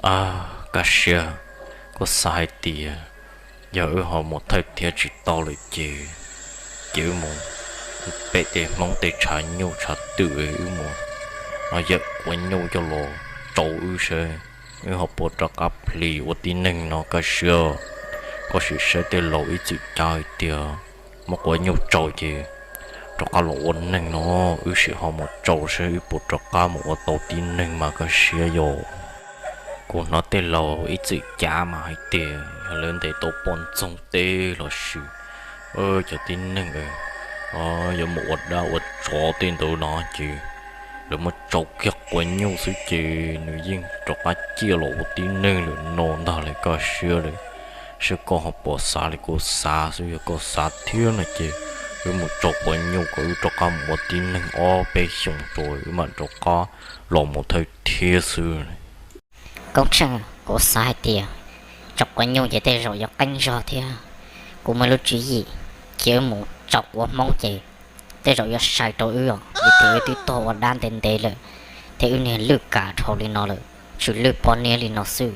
A, Kaj Siab, kuv xav hais tias yog wb ho mus thawj thiab tsis tau lawm ces, ces wb mus pem tej Hmoob tej tshav nyuj tshav twm, wb mus no yawm quav nyuj coj los tsau wb saib wb ho puas rov qab plis ua tib neeg no Kaj Siab. Koj sim saib tej laus ib txwm cav hais tias muab quav nyuj tsau ces rov qab los ua neeg no, wb sim ho mus tsau saib wb puas rov qab mus ua tau tib neeg mas Kaj Siab yom. Kuv hnov tej laus ib txwm cav mas hais tias yog lawv ntes tau poj ntxoog teb los sis cov tib neeg yuav mus ua dab ua tsov tej ntawd no ces lawv muab tsau kiag quav nyuj xwb ces nws yeej rov qab ciaj los ua tib neeg lawm no ntag lawm Kaj Siab lawm. Saib koj ho puas xav li kuv xav xwb, yog koj xav thiab no ces wb mus tsau quav nyuj kom wb rov qab mus ua tib neeg ob peb xyoos rau wb mam rov qab los mus thawj thiab xwb. Koob Tsheej, kuv xav hais tias tsau quav nyuj ces tej zaum yuav qeeb zog thiab. Kuv muaj lub tswv yim, cia wb mus tsau quav Hmoob ces tej zaum yuav sai rau wb os, vim tias wb twb tuag ua dab ntev ntev lawm, thiab wb niag lwj kam dhau li no lawm, tshwm lwj poj niam li no xwb.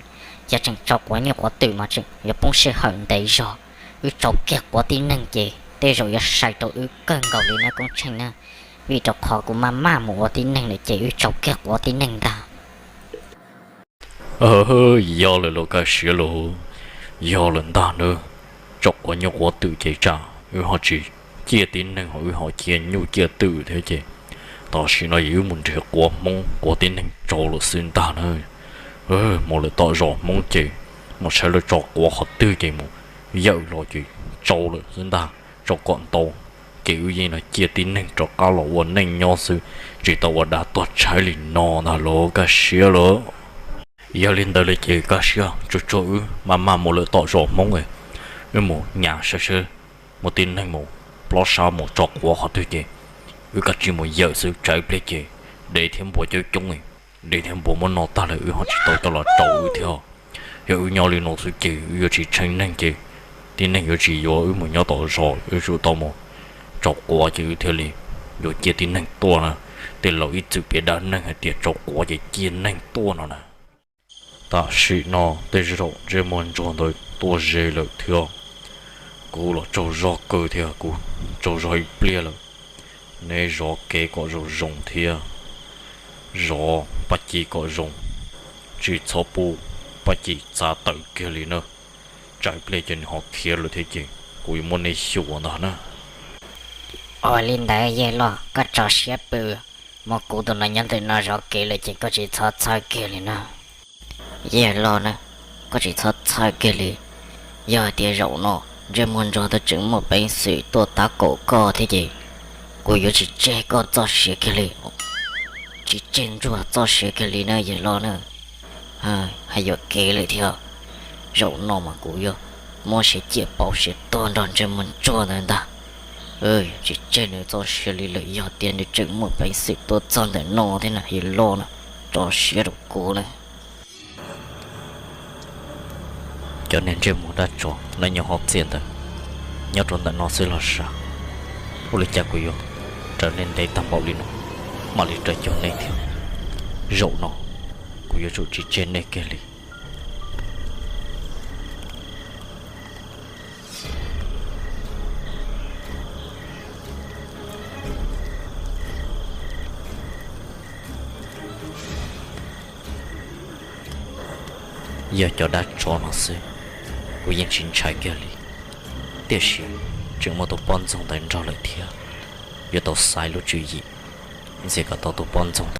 Yog tseem tsau quav nyuj quav twm mas tseem yuav poob sij hawm ntev zog. Wb tsau kiag quav tib neeg ces tej zaum yuav sai rau wb kawg nkaus li na Koob Tsheej na, vim rau qhov kuv maj maj mus ua tib neeg lawm ces wb tsau kiag quav tib neeg ntag. Yog lawm los Kaj Siab los, yog lawm ntag na. Tsau quav nyuj quav twm ces tsam wb ho tsis ciaj tib neeg ho wb ho ciaj nyuj ciaj twm thiab ces tam sim no ces wb mus nrhiav quav Hmoob quav tib neeg tsau lawm xwb ntag na. Mus lawm tom zos Hmoob ces mus saib lawv tso quav qhov twg ces mus yawm los ces tsau lawm xwb ntag, tsau kom ntau ces wb yeej no ciaj tib neeg rov qab los ua neej nyob xwb, tsis tau ua dab tuag tshaib li no ntag los Kaj Siab los. Yog li ntawd li ces Kaj Siab, tsuag tsuag wb maj maj mus lawm tom zos Hmoob, wb mus nyas saib saib muaj tib neeg mus plob sab mus tso quav qhov twg ces wb kav tsij mus yawm xwb, tsam ib pliag ces dev thiab npua coob coob, dev thiab npua muab noj tag lawm wb ho tsis tau coj los rau wb thiab. Yog wb nyob li no xwb ces wb yuav tsis tsheej neeg ces tib neeg yuav tsis yuav wb mus nyob tom zos, wb tsum tau mus tsau quav ces wb thiaj li yuav ciaj tib neeg tuaj na. Tej laus ib txwm piav dab neeg hais tias tsau quav ces ciaj neeg tuaj no na. Tam sim no tej zaum ntsej muag ntsuag ntawd tuaj ze lawm thiab. Kuv los tsaug zog kawg thiab, kuv tsaug zog ib pliag lawm. Neb zov kev kom zoo zoo thiab, zov Paj Ci kom zoo, tsis txhob pub Paj Ci txav tawm kiag li na. Tsam ib pliag ces nws ho khiav lawm thiab ces kuv yuav muab neb xyuas ntag na. Ua li ntawd yawg loj, koj tso siab pw, muaj kuv tus no nyob ntawm no zov kev lawm ces koj tsis txhob txhawj kiag li na. Yawg loj na, koj tsis txhob txhawj kiag li. Yog hais tias zaum no ntsej muag ntsuag tseem muaj peev xwm tuaj tab kaum koj thiab ces kuv yuav tsis tseg koj txoj sia kiag li. Tsis tseg ntsuag txoj sia kiag li na yawg loj na. Hais yuam kev lawm thiab, zaum no mas kuv yuav muab siav ciaj pauv siav tuag nrog ntsej muag ntsuag ntawd ntag. Tsis tseg nws txoj sia li lawm, yog tias nws tseem muaj peev xwm tuaj txog ntawm no thiab na yawg loj na, tso siab rau kuv na. Cov niag ntsej muag dab tsov lawv nyob hauv txiaj ntawd, nyob rau ntawm no xwb los sav. Ua li cas kuv yuav raws nej ntev tag npaum li no mam li raws cuag nej thiab. Zaum no kuv yuav tsum tsis tseg nej kiag li. Yog cov dab tsov no xwb, kuv yeej tsis ntshai kiag li. Tiam sis tseem muaj tus poj ntxoog ntawd nrog lawm thiab, yuav tau xaiv lub tswv yim ntxias kom tau tus poj ntxoog